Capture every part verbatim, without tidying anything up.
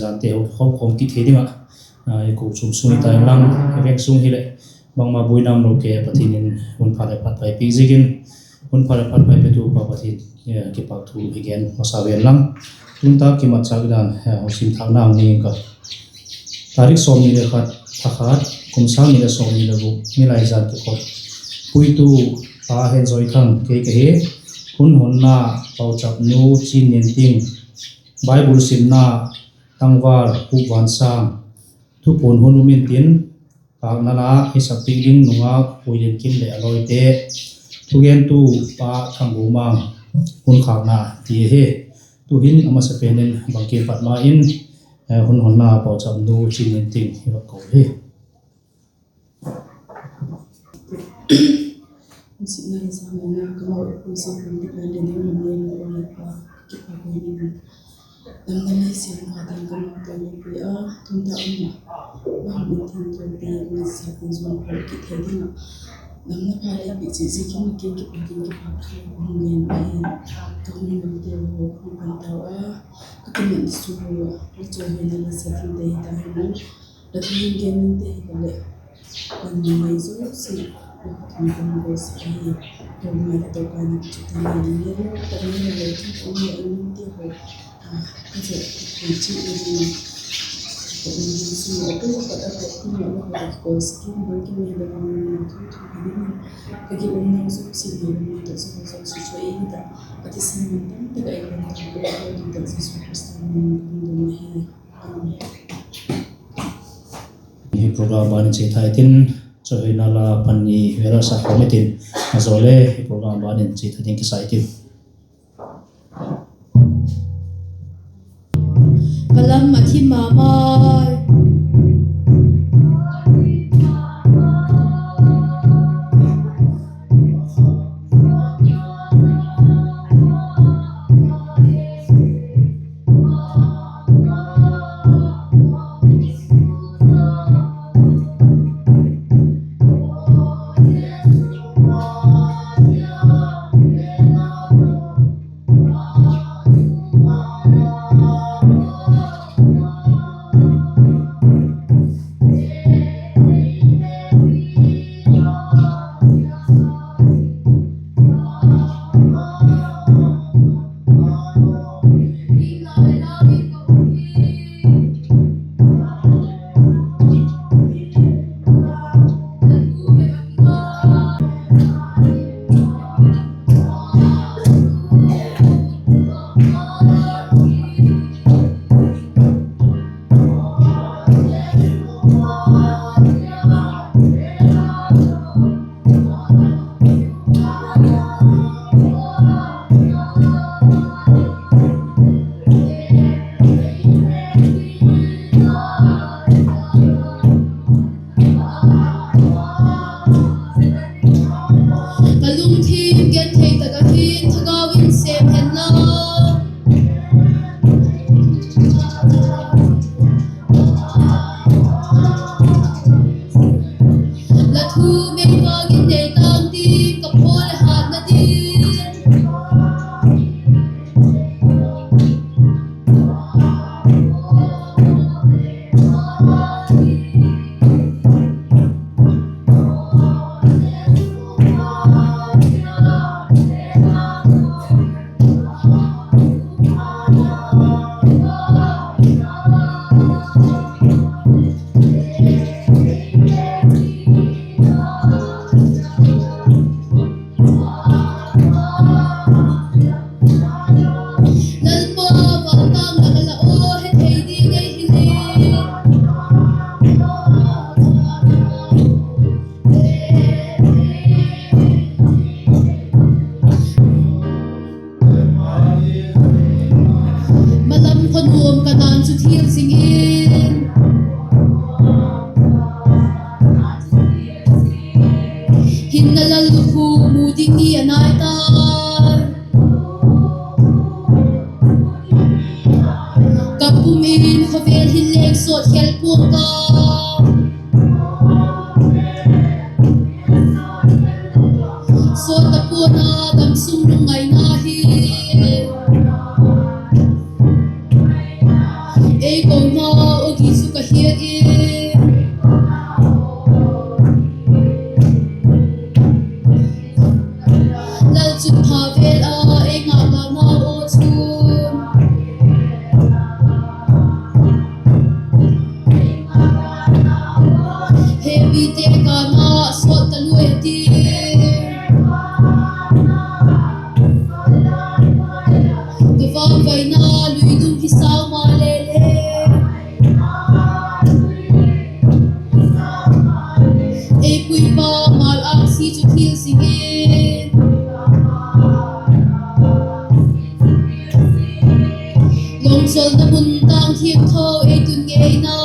zante haw khawm kit thei ding ah, i kochuam sung hita inlang, i veng sung hileh, bangma buaina umlo kei a, Pathian in hun pha leh phat pai piak ziakin, hun pha leh phat pai petu pa Pathian kipakthu i gen masa ven lang. Tun tak kimatchâk dan hung sim thâkna hung nei ing ka. Tarik sawmni leh khat, tha khat, kum sâng ni leh sawmni leh guk, Nilaizan kikhop. Puitu Pa Henzoithang kei ka hi. Hun honna pauchapnu Chinnianting. Bible simna tangval Pu Vansâng. Thupuan hun um intin, pâkna la i sakpiak ding nungak Pu Liankim leh a lawite. Thugentu Pa Thangbomang. Hun khâkna ti ahi. Tu'hin a masapen in bangkim pat ma in, hun honna pauchapnu Chinnianting i va ko hi. Damna lei siam ka ding ka nungto pi a, tun tak um a, bang in thangtho pi a, nasa tin zuan pal kit thei ding ah, damna pha lei piak chiat ziakin ka kiang kipat in kipakthu ka hung gen ahi. Ka hung lemte haw ka hung pan tau a, ka kimat su haw, la chawihoi na la sa dingte hita hen la, la thu hung gen dingte hita leh, panna mai zosia, la thu hung gen dingte hita leh, ka hung lemte haw, ka zat ka chi na ding a, ka um ding sung a, a tu ka ta ka ti ma la haw ka kol sa ki, bangkim le bangkim thu thu hi ding a, ka gil um nang zosia, ngaidan nang zosia, zosia chu ei ta, ka ti sin man tam tak a ei pan ta ka la haw ding tak Jesu Khrista min in ka hung ding ahi. Hi program ban in chiat thei tin, chawihoina la pani vêl a sa khawm i tin, a zaw le hi program ban in chiat thei ding kisa i tin. Ka lam a thi ma ma. Ka lungthim genthei tak ah hin Thagau in sêm hen la. La thu mei vang in nei tang ding ka phaw leh hatna ding. Lalpa, van tâng lak ah la aw he thei ding ei hi le. Malam khaw nuam ka dan chu thial zing in, hinna lallukhu mu ding ni a nai ta. Ka pum in khawvel hin leng sawt khel pua'ng ka, sawt ta pua'n a damsung lungngaina hi. Ei ko ma, a gi chu ka hiat in. Lal chun pha vel a ei ngâk lana aw chun, hepite kâna sawt ta luai a ti. Ka vangvaina lui dum hi sau ma le le, ei puipa mal âksi chu thil zing in, lawngzawlna mun tâng thiangtho ei tun ngeina.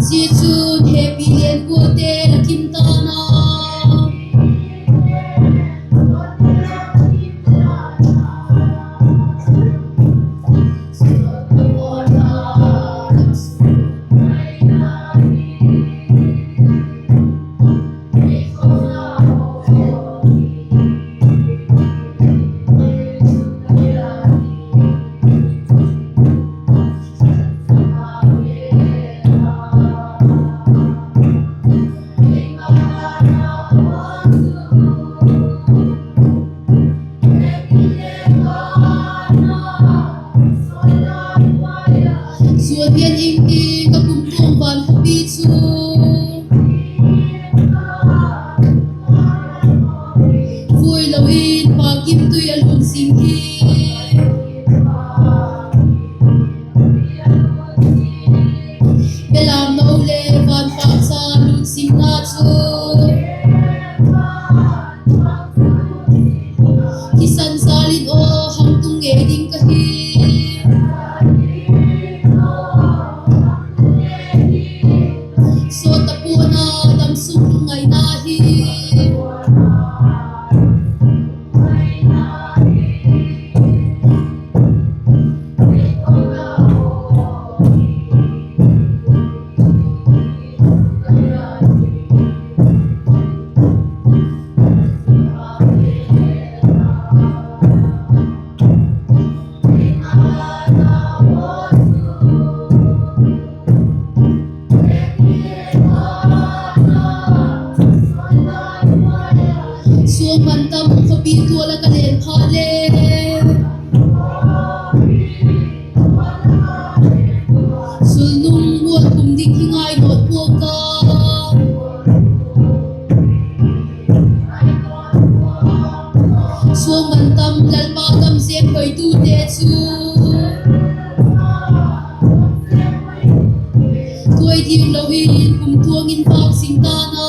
Zia chun hepi lian gualte la kim ta'n a. Zuan hian ing ding ka kumtuang van khawpi chu, vui lo in pâk gim tui a lut zing hi. Belam no le van pâkcha lut zingna chu, thisan zal in aw hang tung ngei ding ka hi. Sawt ta pua'n a damsung lungngaina hi. Suang man tam khawpi tual ah ka len phat le, sulnung mual kum ding hi ngai nawt pua'ng ka. Suang man tam Lalpa gam zêng hoitute chu, tuai diak lo in kumtuang in vâk zing ta'n a.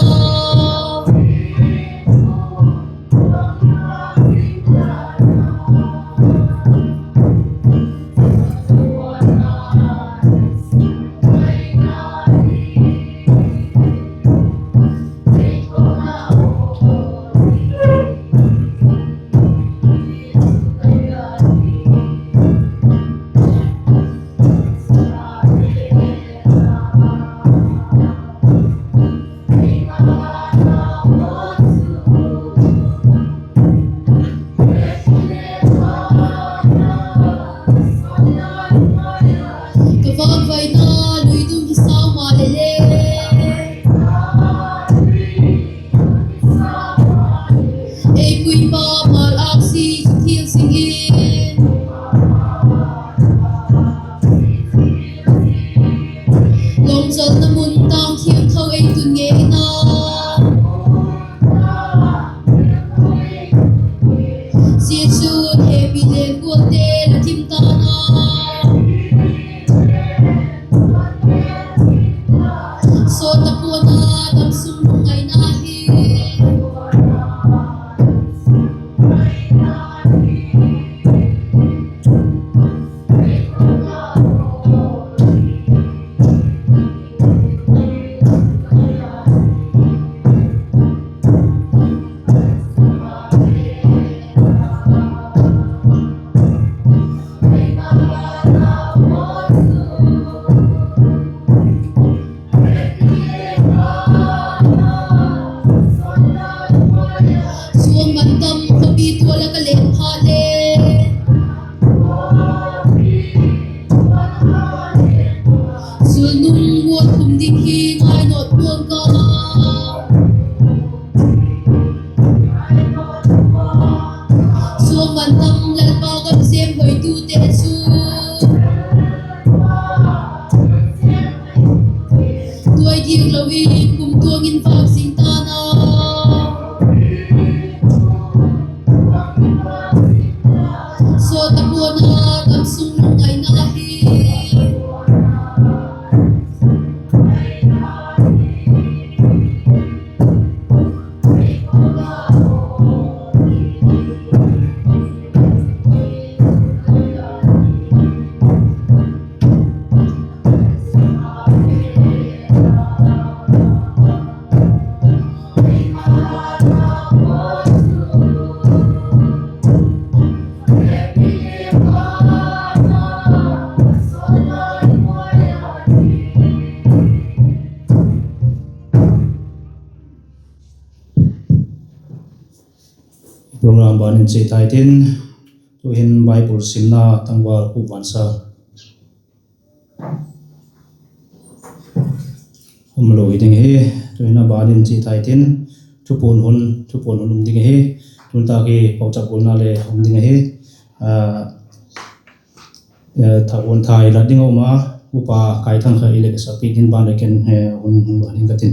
Program ban in chia tai tin, tu'hin Bible simna tangval Pu Vansa um lo hi ding ahi. Tu'hin a ban in chia tai tin, thupuan hun, thupuan hun um ding ahi. Tun tak hi pauchap gualna le um ding ahi. Thahuan thai lat ding a um a, Upa Kaithang kha i le kisakpiak ding ban leh ken hun hung ban ding ka tin.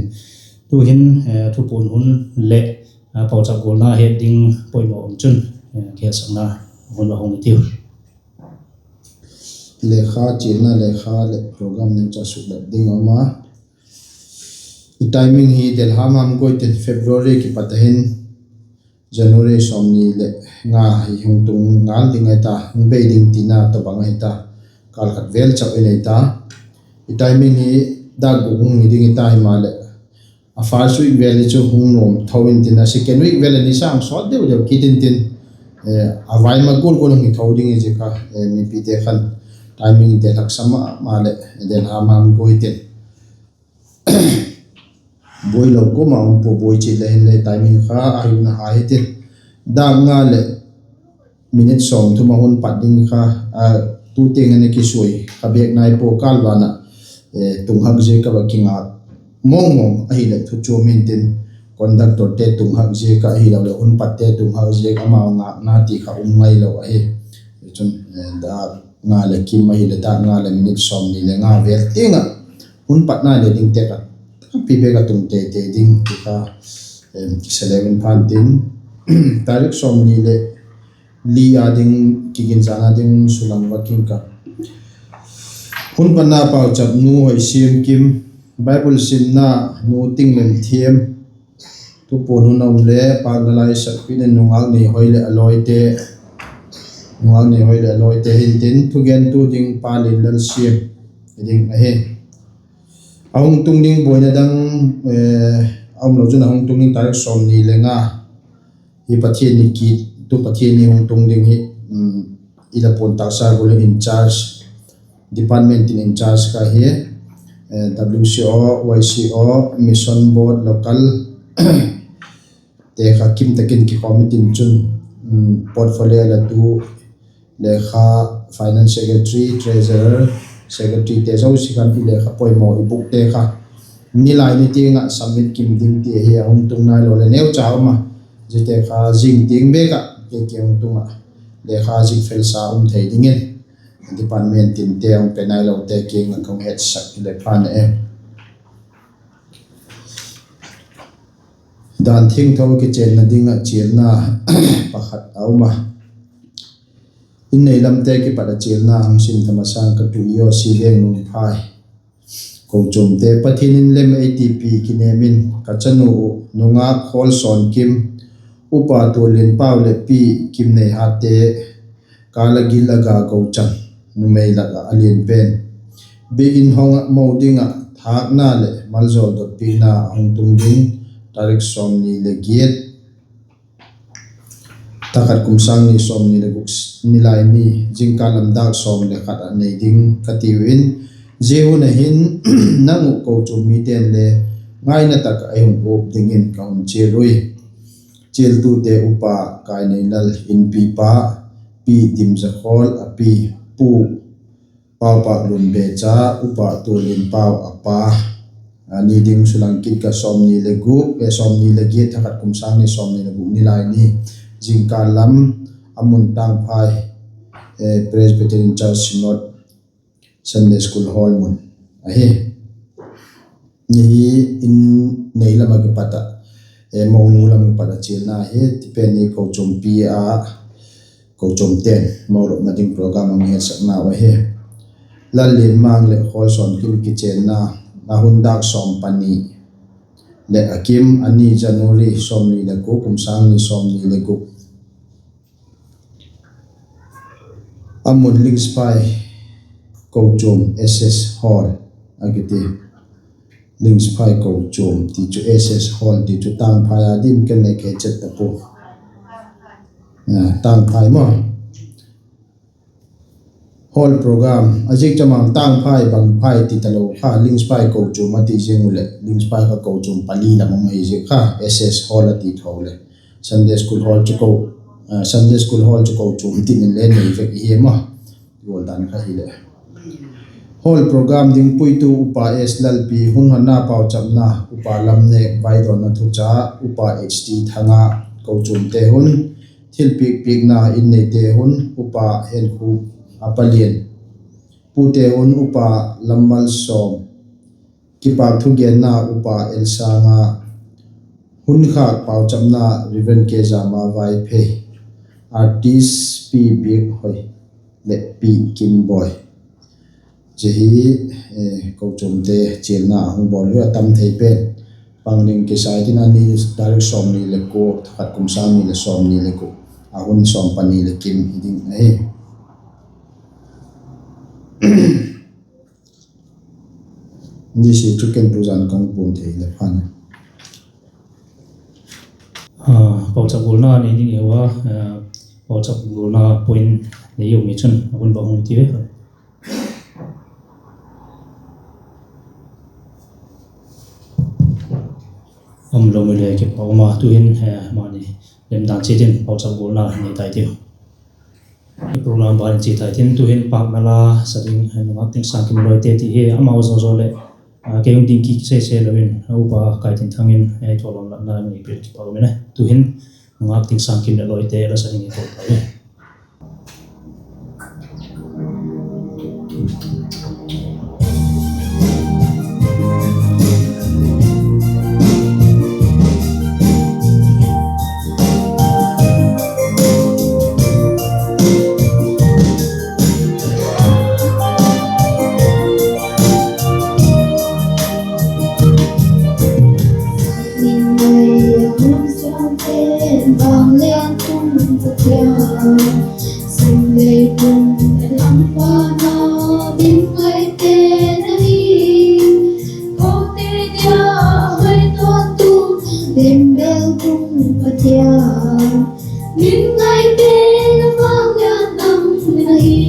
Tu'hin thupuan hun leh pauchap gualna het ding poimaw um chun, kihetsakna hun a hung i tiu. Lekha chialna lekha leh program neucha suklat ding a um a. I timing hi Delham Hamgoi tin February kipat a hin January sawmni leh nga hi hung tung ngal ding ahi ta, hung bei ding tina tawhbang ahi ta, kâl khat vel chau in ahi ta. I timing hi dak guk hung hi ding ahi ta, himaleh a first week vel hi chu hung nuam tho intin, a second week vel a ni sâng sawt deu deu kit intin, a vai ma gual gual hung hi tho ding ahi zia kha, mipite khan timing te lhaksa ma ma leh Delham Hamgoi tin buai lo kuama um pua, buai chiat le hinle timing kha a hiuna hai hitin, dak nga leh minute sawmthum a hun pat ding kha, tu tiang in a kisuai kha bêk nai pua, kâl van ah tung hak ziak a va kingâk mawng mawng ahileh thu chuam intin, conductorte tung hak ziak a ahiloleh hun patte tung hak ziak amau ngâkna ti kha um ngailo ahi. Chun dak nga leh kim ahileh dak nga leh minute sawmni leh nga vel tiang ah hun patna le ding tek a, tampi bêk a tung tei tei ding ti kha kisa leu in phan tin, tarik sawmni leh li a ding kiginzana ding sulang va king ka. Hun patna pauchap nu Hoisiam Kim, Bible simna nu Tinglenthiam, thupuan hun a um le pâkna la i sakpiakna nungâk Neihoi leh a lawite, nungâk Neihoi leh a lawite hintin, thugentu ding pa Lenlalsiam hi ding ahi. A hung tung ding buaina dang a um lo chun, a hung tung ding tarik sawmni le nga hi Pathian ni kit, tu Pathian ni hung tung ding hi i la puan taksa gual in in charge, department in in charge kha hi, WCO, YCO, Mission Board, local te kha kim tak in kikhawm i tin chun, portfolio la tu, lekha, finance secretary, treasurer, secretaryte zosia khan i lekha poimaw i bukte kha nilai ni tiang ah submit kim ding ti ahi. A hung tung nailo leh neucha um a, ziate kha zing tiang bêk ah kei kiang tung ah lekha zik felsa um thei dingin department tinte a hung pe nailote kiang ah ka hung hetsak hile phan e. Dan thiangtho kichenna ding ah chialna pakhat a um a, in nei lamte kipat a chialna hung sim tham a sâng ka tu i aw si leng nung phai. Kochuamte Pathian in lem ei tipi kinem in ka chanu uh nungâk Khawlsawn Kim, Upa Tuallianpau leh Pi Kimneihatte, kâl a gil a ga gochan, numei lak ah a lian pen, biakin hong ah mo ding ah thâkna leh maljawl dotpiakna a hung tung ding, tarik sawmni le giat, tha khat kum sâng ni sawmni le guk, nilai ni, zingkal lam dâk sawm le khat ah nei ding ka tiu in, zia hun a hin nang uh kochuam mite'n le ngaina tak ah ei hung huap dingin ka hun chial ui. Chialtute Upa Kaineinlal Inpipa, Pi Dimzakhawl a pi, Pu Paupak Lunbecha, Upa Tuallianpau a pa, a ni ding sulang kit ka sawmni le guk, sawmni le giat, tha khat kum sâng ni sawmni le guk, nilai ni, zingkal lam, a mun Tangphai Presbyterian Church Synod Sunday School Hall mun ahi. Ni hi in nei lam ah kipat ah, monu lam kipat ah chialna hi, ti pen hi kochuampi a Kochuamte'n mo lopna ding program a mi hetsaknau ahi. Lallianmang leh Khawl Sawmkim kichenna, a hun dâk sawm pani leh a kim, a ni January sawmni le kua, kum sâng ni sawmni le guk. A mun Lingspai kochuam, S S Hall a kiti. Lingspai kochuam ti chu S S Hall ti chu Tangphai a dim ken le kei chet ta pu. Tangphai maw. Hall program a ziak chu mang Tangphai, Bangphai ti talo kha, Lingspai kochuam a ti ziang u leh, Lingspai kha kochuam pali lam um ahi ziak kha, S S Hall a ti tho le. Sunday school hall chu ko, Sunday school hall chu kochuam tin in le nei vek i hi maw. Gual dan kha hileh. Hall program ding puitu Upa S Lalpi, hun honna pauchapna Upa Lamnek, vaidawnna thucha Upa H T Thanga, kochuamte hun thilpiak piakna inneite hun Upa Henkhu, a palian pute hun Upa Lammalsawm, kipâk thugenna Upa L Sanga, hun khâk pauchapna Reverend K Zama Vaiphei, artist Pi Biakhoi leh Pi Kimboi. Zia hi kochuamte chialna a hung bawl hi a tam thei pen. Pang ding kisai tin a ni tarik sawmni le kua, tha khat kum sâng ni leh sawmni le guk, a hun sawm pani leh kim hi ding ahi. Ni si chu ken tuzan ka hung puan thei le phan a. Pauchap gualna nei ding i hiu a, pauchap gualna point nei um i chun a hun bang hung ti ve. Umlo mi le kipak um a, tu'hin mani lemdan chiat in pauchap gualna nei tai tiu. Program ban chia tai tin, tu'hin pâkna la sa ding nungak Tingsangkim Loite ti hi, amau zaw zaw leh kei hung ding kit sese lo in, Upa Kaitinthang in thawlawm latna ei piak kipak um in, tu'hin nungak Tingsangkim leh Loite la sa ding i ko tai. Min ngaite, vang lian tung Pathian, sim lei tung lam pana, min ngaite na hi. Kote dia hoi to tu, lim bel tung Pathian, min ngaite na, vang lian dang na hi.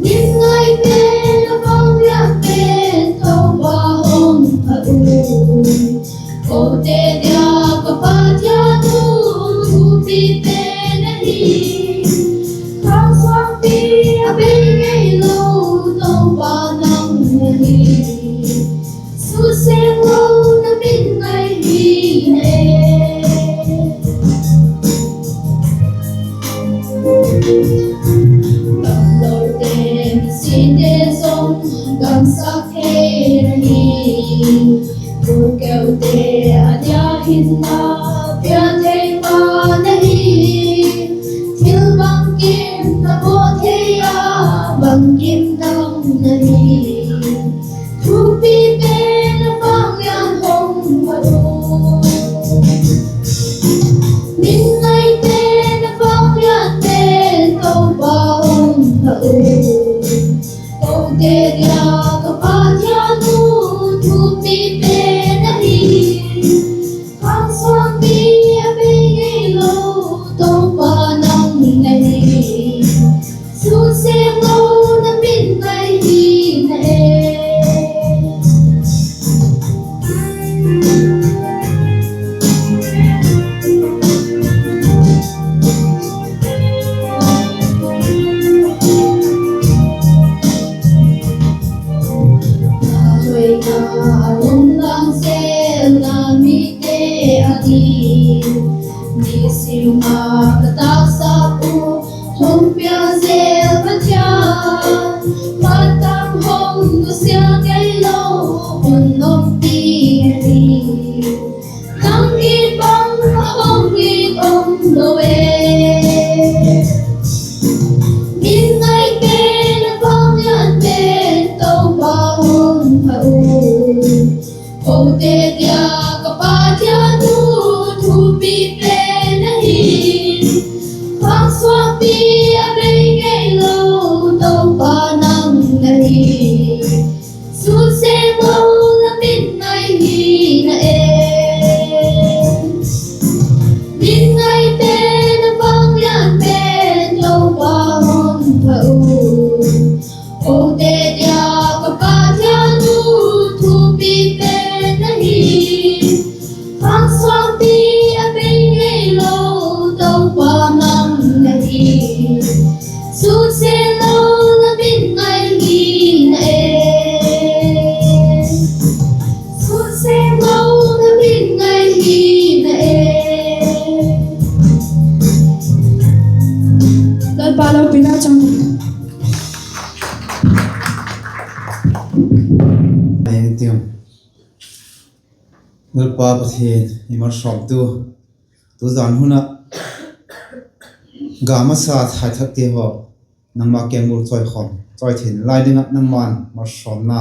Min ngaite na, vang lian pen Toupa hung phat u. Kote dia ka Pathian u, thupi pen ahi. Khang suakpi a bei ngeilo, Toupa nang ahi. Sukseng lo na min ngai hi e. Gamlote, misite zong gamsak thei na hi. Bukeute a dia hinna pia thei pa na hi. Thil bangkim na bawl thei a, bangkim nang na hi. Thupi pen a, vang lian hung phat u. Min ngai pen a, vang lian pen Toupa hung phat u. Kote dia ka Pathian u, thupi pen ahi. Khang suak Pi a bei ngei lo, Toupa nang la hi. Sukseng lo la min ngai hi na e. Min ngai pen a vang lian pen Toupa hon pha u. Kote dia ka Pathian u, thupi pen ahi. Hangsanpi a bei ngei lo, Toupa nang la hi. Sukseng lo la min ngai hi na e. Sukseng lo la min ngai hi na e. Lalpa lopina chang. Lalpa Pathian, i malsawmtu, tuzan hun ah ga masa thaithakte haw, nangma kengbul chawikhawm, chawi theina lai ding ah nangma'n malsawmna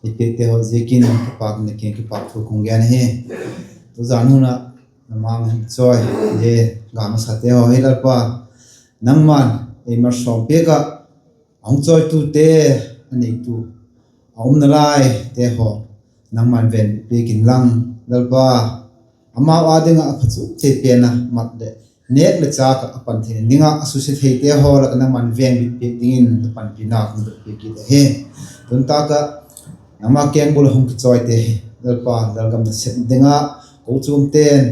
i piakte haw ziakin kipak, na kiang kipakthu ka hung gen ahi. Tuzan hun ah nangma'n hung chawi, le ga masate haw hi Lalpa, nangma'n ei malsawm piak ah, a hung chawitute, a neitu, a umna laite haw, nangma'n venbit piak inlang, Lalpa, amau â ding ah a phachuamte pen a mat leh, nêk leh châk ah a pan theina ding ah a susia theite haw lak ah nangma'n venbit piak dingin na panpina hung dot piak kit ahi. Tun tâk ah nangma kengbul ah hung kichawite hi Lalpa, lalgam nasep ding ah kochuamte'n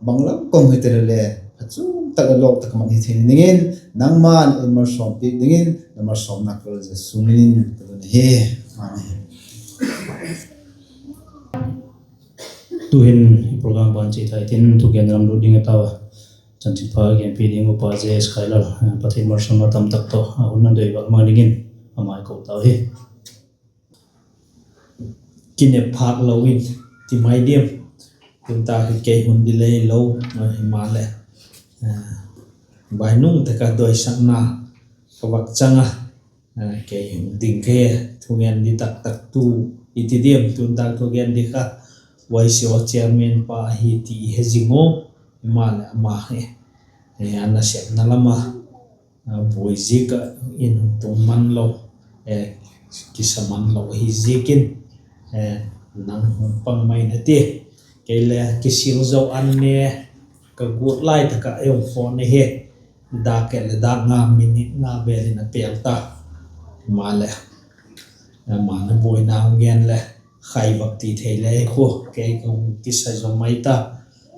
bang lam kong hi tele le, phachuam tak leh lawk tak a man hi theina dingin, nangma'n ei malsawm piak dingin, na malsawmna ka Lal Jesu min in ka don ahi. Amen. Tu'hin i program ban chia thei tin, thugen lam lut ding a tau a, chanchinpha genpi ding upa J S Khailal, Pathian malsawmna tam tak tawh a hun a doi vak mang dingin a mai ko tau hi. Kinep phâk lo in ti mai diam, tun tâk hi kei hun di lei lo, himaleh, bainung tak a doisakna ka vak chang a, kei hun ding ka hi, thugen di tak tak tu i ti diam, tun tâk thugen di kha Y C O chairman pa ahi ti i he zing u, himaleh ama hi a nasepna lam a buai ziak ah in hung tung man lo, kisa man lo ahi ziakin, nang hung pang mai na ti. Kei le kisil zo an ne ka guat lai tak ah ei hung phone ahi. Dâk et leh dâk nga minute nga vel in a pêl ta. Himaleh, ama'n a buaina hung gen leh, khai vak ti thei le khu, kei ka hung kisa zo mai ta.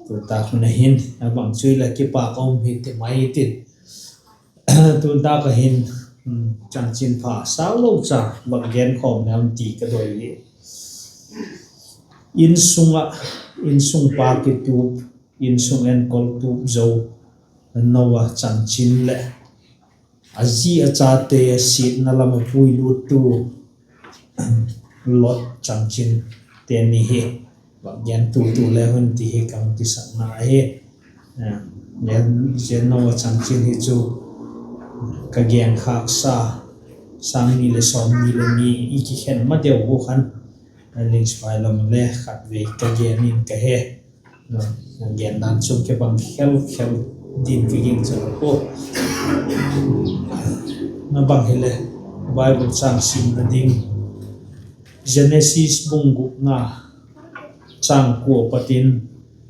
Tun tâk hun a hin a bang chu leh kipâk a um hi ti mai tin. Tun tâk a hin, chanchinpha sau lo cha vak genkhawm leng ti ka doi hi. Insung ah, insung pa kitup, insung enkol tup zo, Noah chanchin leh a zi a chate siatna lam a puiluttu Lot chanchin te ni hi vak gen tu tu le hun ti hi ka hung kisakna ahi. Zia Noah chanchin hi chu ka gen khâksa, sâng ni leh sawmni leh ni i kikhen ma deu u khan, ling sipai lam le khatvei ka gen in ka he. Gen dan chu kibang khel khel din ka gingcha a pua. Na bang hileh, Bible châng simna ding, Genesis bung gupna, châng kua patin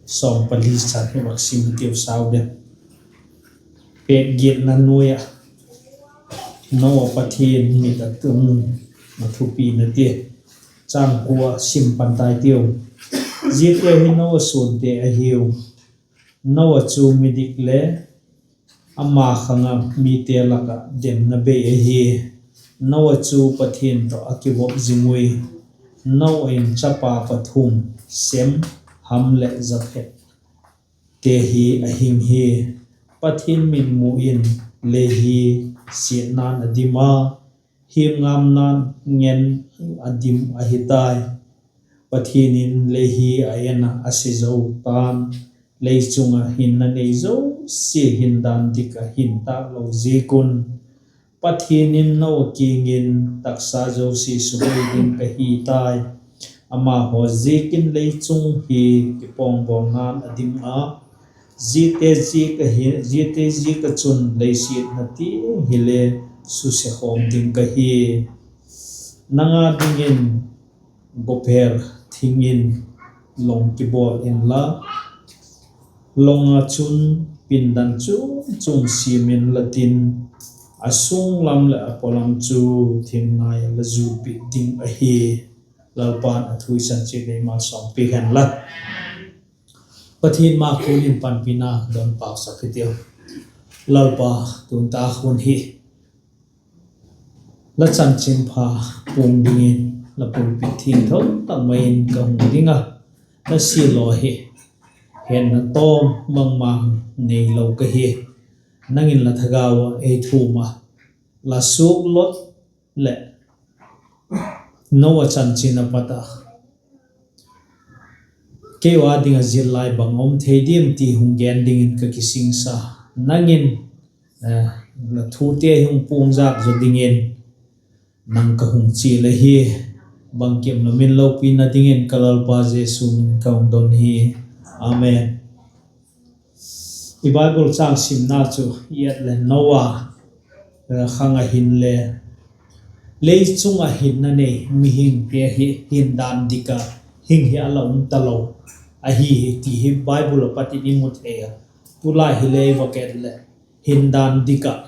sawm pali chan hi vak sim tiu sau ding. Pêk giatna nuai ah, Noah Pathian mit a tung, a thupina ti. Châng kua sim pan tai tiu. Ziate hi Noah suante ahiu. Noah chu midik le ama khang ah mite lak ah demna bei ahi. Noah chu Pathian tawh a kivop zing ui. Noah in chapa pathum, Sem, Ham leh Japheth te hi a hing hi. Pathian mitmu in lei hi siatna'n a dim a, hiamngamna'n ngen a dim ahi tai. Pathian in lei hi a en ah a si zo ta'n, lei chung ah hinna nei zosia hin dan dik ah hin tâk lo ziak un. Pathian in Noah kiang in, Taksa zosia sudoi ding ka hi tai. Amahaw ziakin lei chung hi kipawngbawlna'n a dim a, Ziate ziak ah chun leisiatna tiang hile susia khawm ding ka hi. Nang â dingin gawper thing in long kibawl inla, long ah chun pindan chuam chuam siam inla tin, a sung lam leh a paw lam chu thingnai la zut bit ding ahi. Lalpa'n a thu i chan chiat ei malsawmpiak hen la. Pathian ma khun in panpina don pausak hitiu. Lalpa, tun ta khun hi la chanchinpha puang dingin la pulpit thiangtho tak mai in ka hung ding a, la siatna hi hetna tawm bangma neilo ka hi. Nang in la thagau ah ei thum a, la suklot leh Noah chanchin a pat a keiu â ding ah zillai bang a um thei diam ti hung gen dingin ka kisingsa. Nang in la thute hung puangzak zaw dingin nang ka hung chial ahi. Bangkim la min lopina dingin ka Lalpa Jesu min in ka hung don hi. Amen. I Bible châng simna chu i et leh Noah khang ah hinle, lei chung ah hinna nei mihingte hi hindan dik ah hing hi a la um talo ahi ti hi Bible ah pat in i mu thei a. Tulai hi lei va et leh hindan dik ah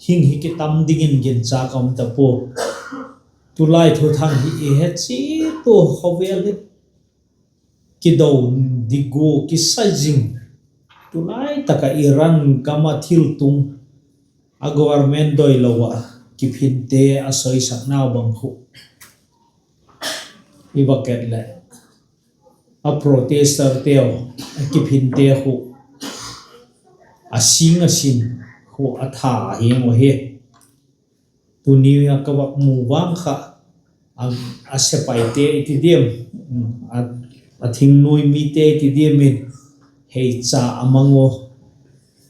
hing hi kitam dingin ginchâk a um ta pua. Tulai thuthang hi i he chiat ua, khawvel hi kido dik ua, kisa zing. Tulai tak ah Iran gam ah thiltung, a government doilo ah kiphinte a soisaknau bang khu i va et leh, a protesterte a kiphinte khu a sing a sin khu a tha hiang uh hi. Tuni a ka vak mu vang kha, a sepaite i ti diam, a thingnuai mite i ti diam in heicha a mang ua,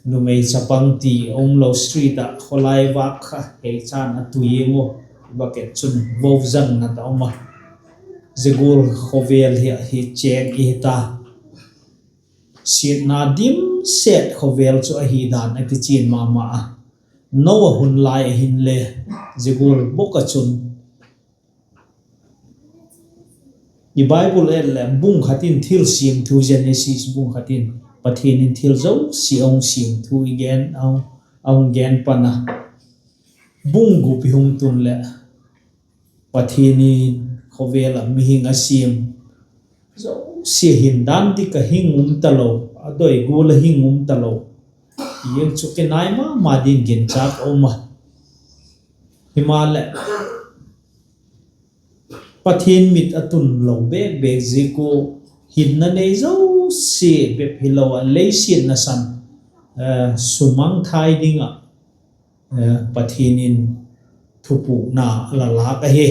numei chapang ti a umlo street ah khawlai vâk kha heicha'n a tu ing ua, bucket chun vo zangna ta um a. Zia gual khawvel hi, hi chêng i hi ta. Siatna dimset khawvel chu ahi dan a kichian ma ma a. Noah hun lai a hinle zia gual bawk ah chun i Bible et leh bung khat in thil siam thu, Genesis bung khat in Pathian in thil zosia a hung siam thu i gen, a hung gen pan a. Bung gup i hung tun leh Pathian in khawvel ah mihing a siam zosia hindan dik ah hing um talo, a doi gual ah hing um talo. Zia chu kinai ma ma ding ginchâk a um a. Himaleh, Pathian mit a tun lo bêk bêk ziak ua, hinna nei zosia bep hilo ah leisiatna san sumangthai ding ah Pathian in thupukna a la lâk ahi.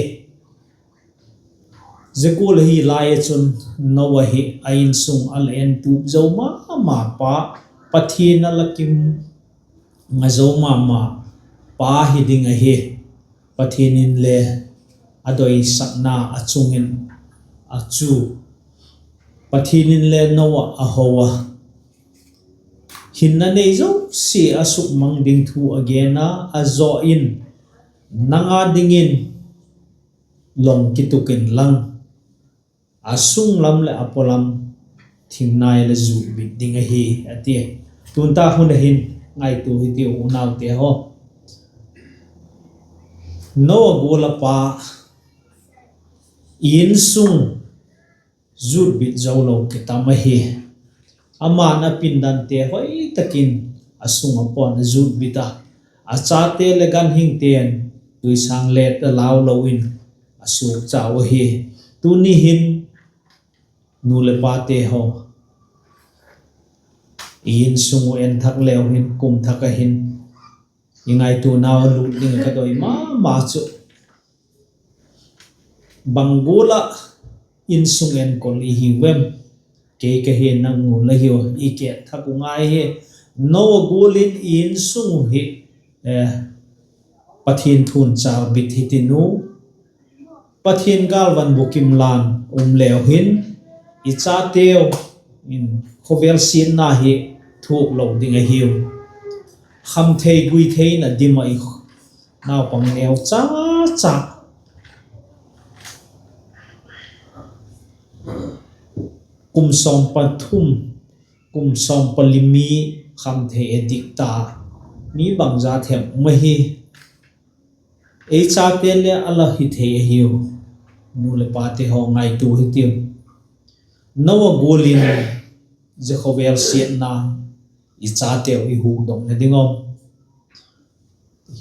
Zia gual ahi lai ah chun Noah hi a insung a la entup zo ma ma pa, Pathian a la kim nga zo ma ma pa hi ding ahi. Pathian inle a doisakna a chung in a chu, Pathian inle Noah a ho a, hinna nei zosia a sukmang ding thu a gen a, a zaw in, nang â dingin long kituk inlang, a sung lam leh a paw lam thingnai la zut bit ding ahi, a tia. Tun ta hun a hin ngaitua hitiu unaute haw. Noah gual a pa insung zut bit zo lo kitam ahi. Ama'n a pindante hoi tak in a sung a pawn a zut bit a, a chate leh ganhingte'n tuisâng let a lau lo in a suakcha uh ahi. Tuni hin nu leh pate haw, i insung uh en thak leu hin kum thak ah hin i ngaituanau a lut ding ah ka doi ma ma chu, bang gual ah insung enkol i hiu em? Kei ka hi, nang u la hiu, i kiet thak uh ngai hi. Noah gual in i insung uh hi Pathian thu'n châl bit hi tin u. Pathian gâlvan bukim lan um leu hin, i chateu in khawvel siatna hi thuak lo ding ahiu. Khamthei guithei in a dim ah i naupang neu cha cha kum sawm pathum, kum sawm pali mi khamthei a dik ta mi bangza them um ahi. Ei chate le a la hi thei ahiu. Nu leh pate haw ngaitua hitiu. Noah gual in zia khawvel siatna i chateu i hukdokna ding um,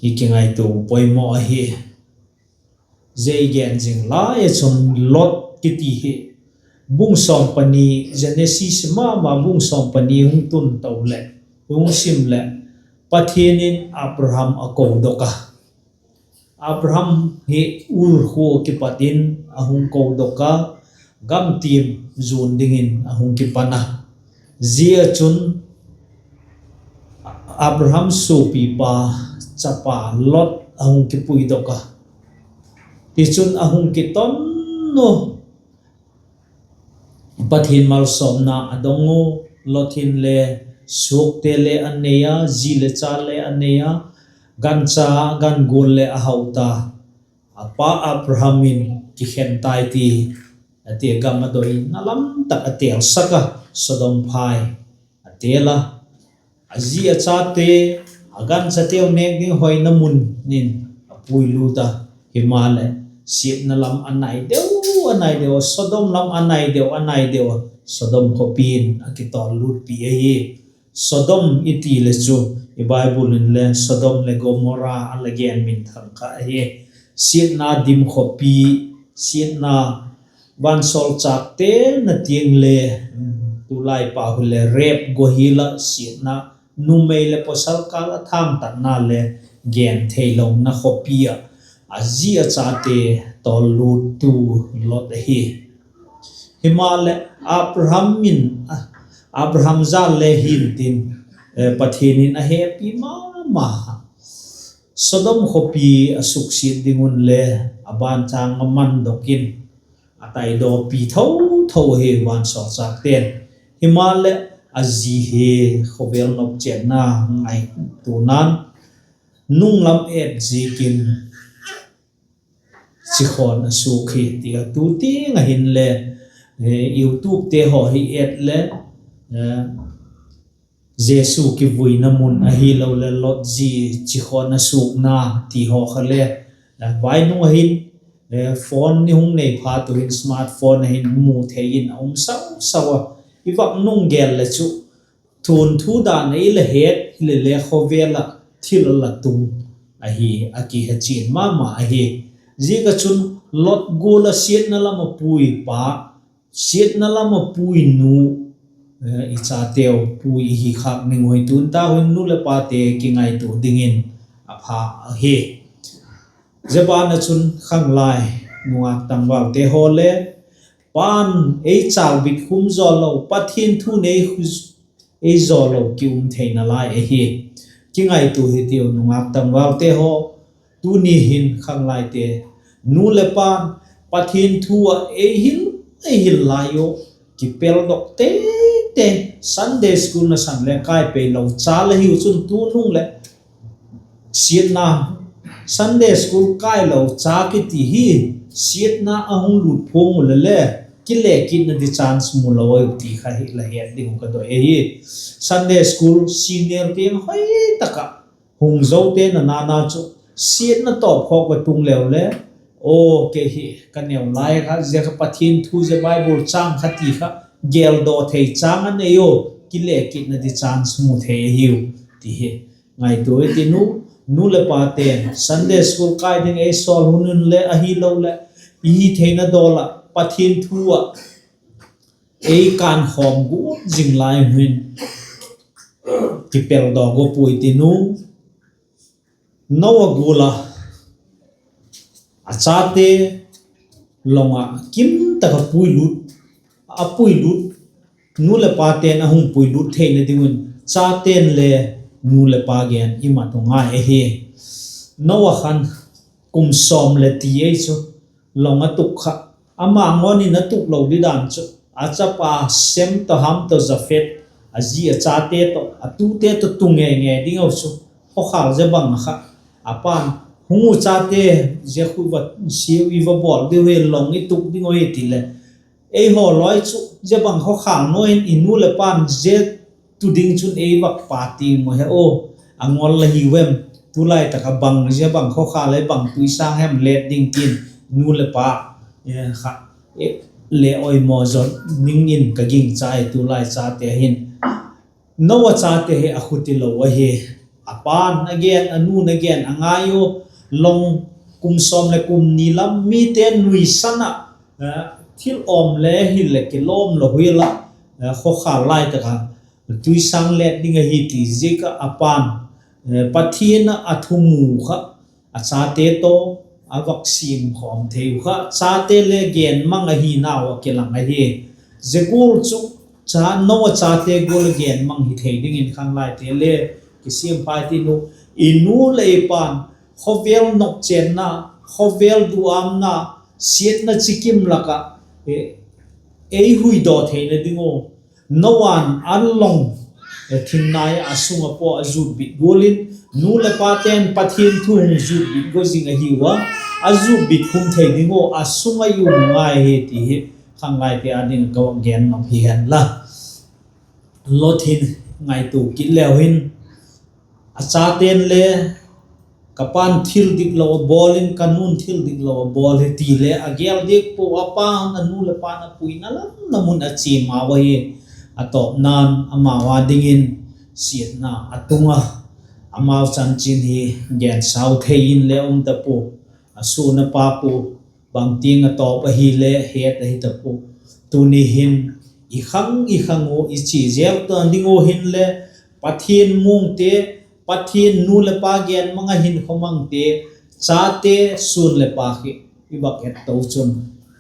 i kingaitua poimaw ahi. Zia i gen zing lai ah chun Lot kiti hi bung sawm pani, Genesis ma ma bung sawm pani hung tun to leh, hung sim leh, Pathian in Abraham a kodok a. Abraham hi Ur khua kipat in a hung kodok a, gamtiam zuan dingin a hung kipan a. Zia chun Abraham suapipa chapa Lot a hung kipuidok a. Tichun a hung kiton u, Pathian malsawmna a dong u. Lot hin le suakte le a nei a, zi le cha le a nei a, gancha, gan gual le a hau ta. A pa Abraham in kikhen tai ti, a ti, gam a doina lam tak a têlsak a, Sodom phai a têl a. A zi a chate, a ganchateu nêk ding hoina mun in a puilût a. Himaleh, siatna lam a nai deu, a nai deu a, Sodom lam a nai deu, a nai deu a, Sodom khawpi in a kitawllûtpi ahi. Sodom i ti le chu, i Bible in le Sodom leh Gomora a la gen minthang kha ahi. Siatna dim khawpi, siatna, vansawlchâkte na tiang le, tulai pau hile rape guahil ah siatna, numei leh pawsal kâl ah thângtatna le gen theilona khawpi ah, a zi a chate tawllûttu Lot ahi. Himaleh, Abraham in, Abraham jal le hintin, Pathian in a hepi ma ma, Sodom khawpi a suksiat ding un le a banchâng a mandok in, a taidawpi tho tho hi vansawlchâkte'n. Himaleh, a zi hi khawvel nopchetna ngaituana'n, nung lam et ziakin chikhawn a suak hi ti a, tu tiang ah hinle, YouTubete haw hi et le, Jesu kivuina mun ahiloleh Lot zi chikhawn a suakna ti haw kha le, vainung ah hin, phone i hung nei phat u hin smartphone ah hin mu thei in a um sau sau a. I vak nung gel le chu, thunthu dan ei la het hile le khawvel ah thil a la tung ahi, a kihechian ma ma ahi. Ziak ah chun Lot gual ah siatna lam a pui pa, siatna lam a pui nu, i chateu pui i hi khâk ding uh hi tun ta hun nu leh pate kingaitua dingin a pha ahi. Zia ban ah chun khanglai nungâk tangvalte haw le, Pa'n ei châlbit khum zaw lo, Pathian thu'n ei zaw lo ki um theina lai ahi. Kingaitua hitiu nungâk tangvalte haw, tuni hin khanglaite, nu leh pa'n Pathian thu ah ei hil, ei hil lai u, kipeldok tei tei, Sunday school nasan le kai pei lo cha la hiu chun tunung leh siatna, Sunday school kai lo cha kiti hi, siatna a hung lût phuang u le le, kile kitna di chance mu lo ai u ti kha hi la het ding uh ka doi ahi. Sunday school senior tiang hoi tak ah hung zote na nana chu, siatna tawp khawk va tung leu le, aw kei hi ka neu lai kha, zia kha Pathian thu, zia Bible châng kha ti kha, geldaw thei châng a nei u, kile kitna di chance mu thei ahiu, ti hi. Ngaitua i ti nu, nu leh pate'n Sunday school kai ding ei sawl hun un le ahiloleh, i hi theina dawl ah Pathian thu ah ei kânkhawm guat zing lai hun, kipeldawk u pui ti nu, Noah gual ah a chate long ah kim tak a puilût, a puilût, nu leh pate'n a hung puilût theina ding un, chate'n le nu leh pa gen i mat u ngai ahi. Noah khan kum sawm leh ti ei chu long a tuk kha, ama ngawn in a tuk lo di dan chu, a chapa Sem tawh Ham tawh Japhet a zi a chate tawh, a tute tawh tu ngei ngei ding uh chu, khawkhâl zia bang ah kha, a pa'n, hung u chate, zia khu va siau i va bawl diu hi, long i tuk ding uh hi, ti leh, eihaw lai chu zia bang khawkhâl naw in i nu leh pa'n zia tu ding chun ei vak pa ti mu he aw, a ngol la hiu em? Tulai tak ah bang zia bang khawkhâl ei bang tuisâng hem let ding tin, nu leh pa kha le oimaw zaw ning in ka gingcha hi. Tulai chate hin, Noah chate hi a khutilo ahi. A pa'n a gen, a nu'n a gen a ngai u, long kum sawm leh kum ni lam mite nuisan ah, thil awm le hil leh kilawm lo hial ah, khawkhâl lai tak ah tuisâng let ding ahi ti ziak ah a pa'n, Pathian ah a thu mu kha, a chate tawh a vak siam khawm thei u kha, chate le gen mang ahi nau ah kilang ahi. Zia gual chu, Noah chate gual a gen mang hi thei dingin khanglaite le kisiam phai tin u, i nu leh i pa'n khawvel nopchenna, khawvel duâmna, siatna chikim lak ah ei huidaw theina ding u, Noa'n a long, thingnai ah a sung ah pua a zutbit gual in, nu leh pate'n Pathian thu hung zutbit gual zing ahiu a, a zutbit khum thei ding u a sung ah i um ngai hi ti hi khanglaite â ding ka gen nop hi hen la. Lot hin ngaitua kit leu hin, a chate'n le, ka pa'n thil diklo a bawl in, ka nu'n thil diklo a bawl hi ti le a gel diak pua, a pa'n a nu leh pa'n a puina lam na mun a chia mau ahi. A tawpna'n amau â dingin siatna a tung a, amau chanchin hi gen sau thei in le um ta pua, a suan a pâk u, bangtiang a tawp ahile het ahi ta pua. Tuni hin i khang i khang u i chia zel ta ding u hinle, Pathian muangte, Pathian nu leh pa gen mang ah hinkhua mangte, chate, suan leh pâk hi i vak et to chun,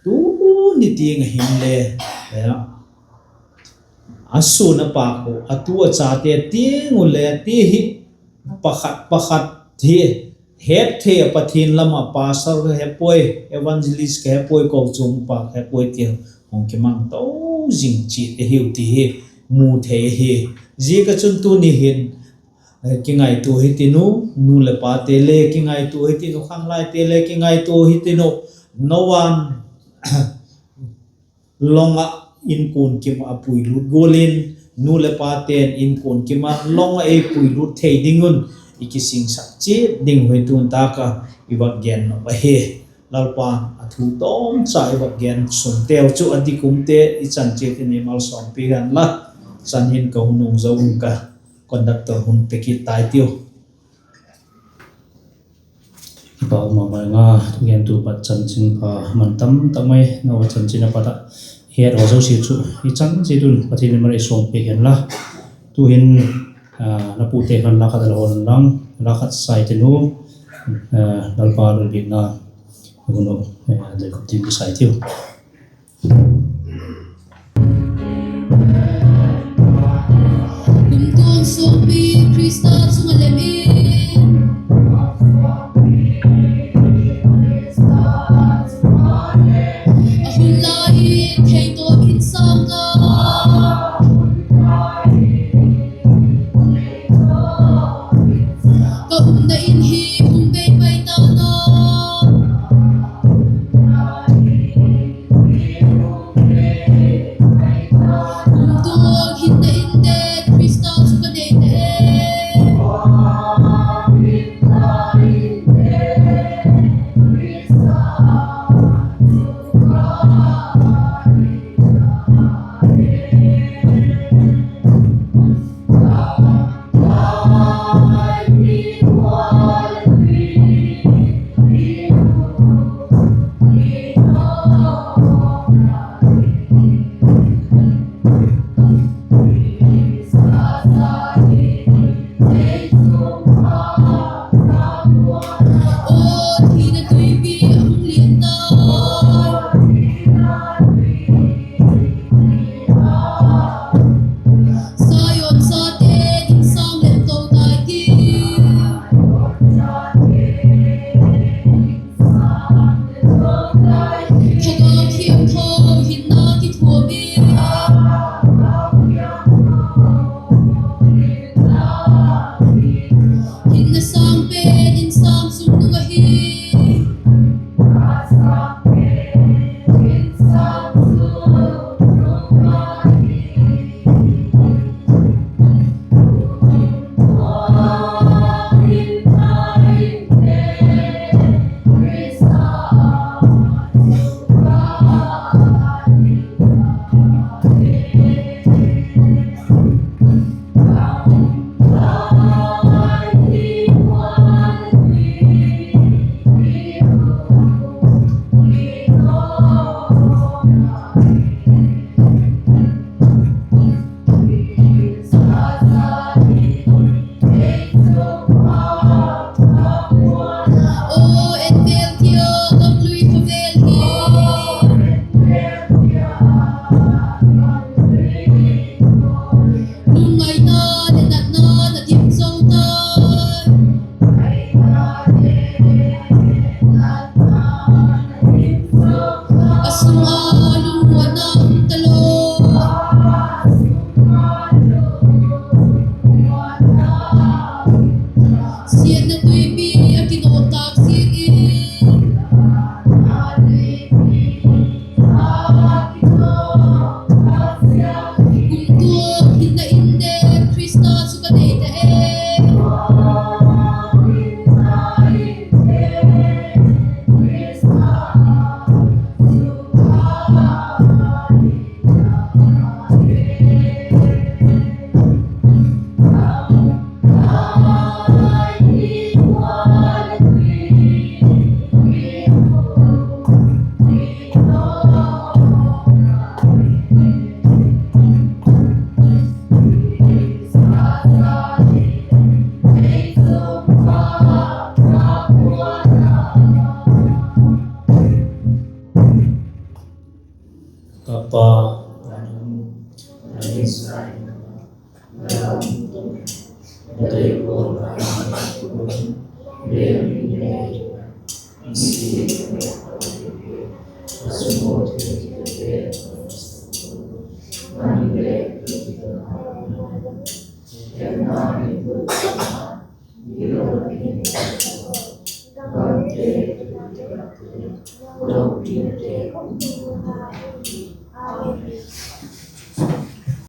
tuni tiang ah hinle, a suan a pâk u, a tu a chate tiang u le ti hi, pakhat pakhat hi, hetthei ah Pathian lam ah pastor ka he puai, evangelist ka he puai, kochuam pa ka he puai ti hung kimang to zing chiat ahiu ti hi mu thei ahi. Ziak ah chun tuni hin kingaitua hitin u, nu leh pate le kingaitua hitin u, khanglaite le kingaitua hitin u, Noa'n long ah inkuan kim ah a puilut gual in, nu leh pate'n inkuan kim ah long ah ei puilut thei ding un i kisingsak chiat ding uh hi tun tâk ah i vak gen nop ahi. Lalpa'n a thu tawmcha i vak gen sungteu chu a dik umte i chan chiat in ei malsawmpi hen la. Chan hin ka hun nung zo un ka conductor hun pe kit tai tiu. Kipak ma ma nga, thugentu pat chanchinpha man tam tak mai, Noah chanchin a pat ah het haw zosia chu i chan chiat un Pathian in malsawmpi hen la. Tu'hin, la pute khan la khat a la hawl inlang, la khat sai tin u, Lalpa lungsiatna hun u, doi khop tin kisai tiu. Kumtuang suangpi Khrista chung ah lem in, a hun lai in thei tawh in sâng a, ka umna in hi hung bei pai ta na. Kumtuang hinna in te Khrista chu ka nei te.